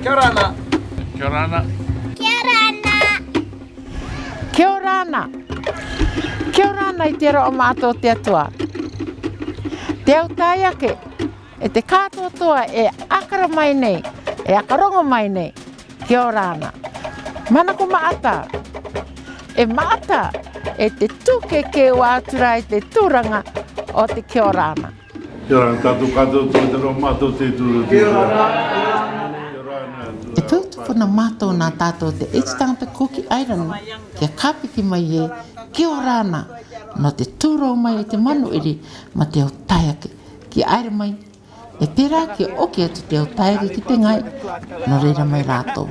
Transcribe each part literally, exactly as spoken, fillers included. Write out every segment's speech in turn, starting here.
Kia ora na. Kia ora na. Kia ora na. Kia ora na. Kia ora na i te aroha ma'ato'a o te Atua. Te autae ake e te kātoatoa e akara mai nei, e akarongo mai nei, kia ora na. Manako ma'ata, e ma'ata, e te tūkēkē atu ra i te tūraga o te kia ora na. Kia ora na tātou kātoatoa te aroha ma'ato'a o te Atua. Kia ora na. E pau tupu na mātou nā tātou te iti tagata Kuki Airani, kia kāpiki mai e, kia ora na, nō te tūrou mai e te manu'iri, ma te autae ake, kia aira mai, e pera kia oki atu te autae ake ki te ŋai, nō reira mai rātou.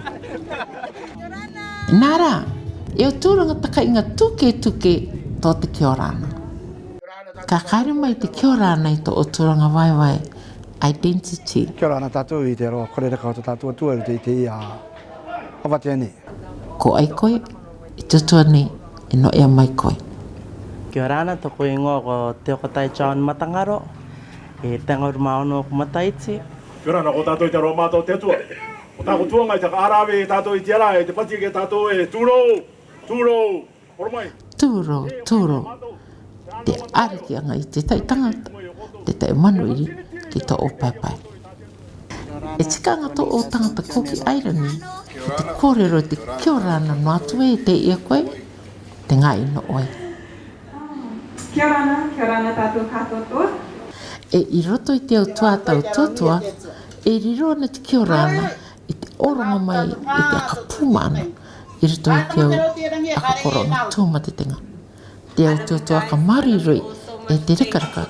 Nā rā, e au tūraga taka'iga tūkētūkē tō te kia ora na. Ka haere mai te kia ora na i tō tūraga vaevae, identity. Kia ora na tātou i te aroha kore reka o tō tātou Atua i te, i te ia avate nei. Ko ai koe, i tū atu nei, e no'ea mai koe. Kia ora na, tō'oku igoa ko Teokatai John Matagaro, e tenga uru mā ono ō'oku mataiti. Kia ora na, ko tātou i te aroha ma'ato'a o te Atua. Ko tā'oku tuaga i taka arave e tātou i te ara, e te pati ke tātou e tūrou, tūrou, ora mai. Tūrou, tūrou. Te ariki anga i te tai tagata, te tai manu'iri, ki tō paepae. E tika anga tō tagata Kuki Airani, te kōrero te kia ora na noa atu e te ia koe, te ŋai nō oe. Kia ora na, kia ora na tātou kātoatoa. E i roto i te au tuatāutuatua, e riro ana te kia ora na, i te oronga mai, i te aka pūma'ana, i roto i te au aka koroga tūmatetega. Te au tuatua aka māroiroi, e te rekareka,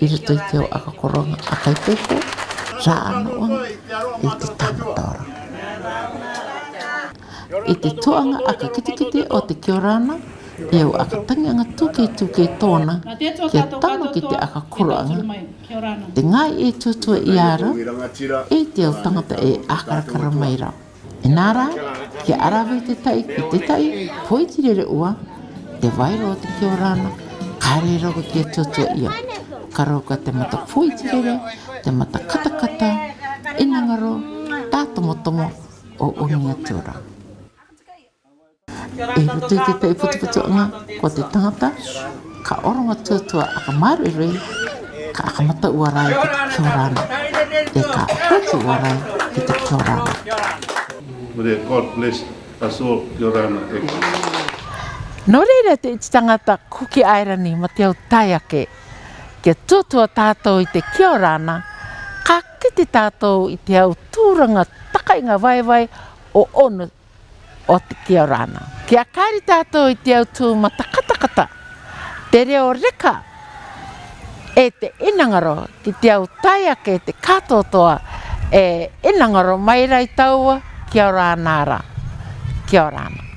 i roto i te au aka koroga aka ipōpō, rā nō anga, i te tāmata ora. I te tuaga aka kitekite o te kia ora na, e au aka tagiaga tūkētūkē tō'ona, kia tano ki te aka koroaga. Te ŋai e tuatua i ara, e te au tagata e akarakara mai ra. E nā rā, kia arave te tai ki te tai, poiti rere ua, te vai rō te kia ora na, ka rere rō kia tuatua ia. Ka rō ka te mata poiti rere, te mata katakata, inanga rō, tātomotomo, o onia tura. E roto i te tai putuputuaga, ko te tagata, ka oronga tuatua aka māroiroi, ka aka mata ua ra i te kia ora na, e ka oti ua ra i te kia ora na. Would you God bless us all, kia ora na, e. Nō reira te iti tagata Kuki Airani ma te au tae ake, kia tuatua tātou i te kia ora na, ka kite tātou i te au tūraga taka'iga vaevae o ono o te kia ora na. Kia kari tātou i te au tū matakatakata, te reo reka, e te inanga rō, ki te au tae ake te kātoatoa, e inanga rō mai ra i taua, kia ora na ra, kia ora na.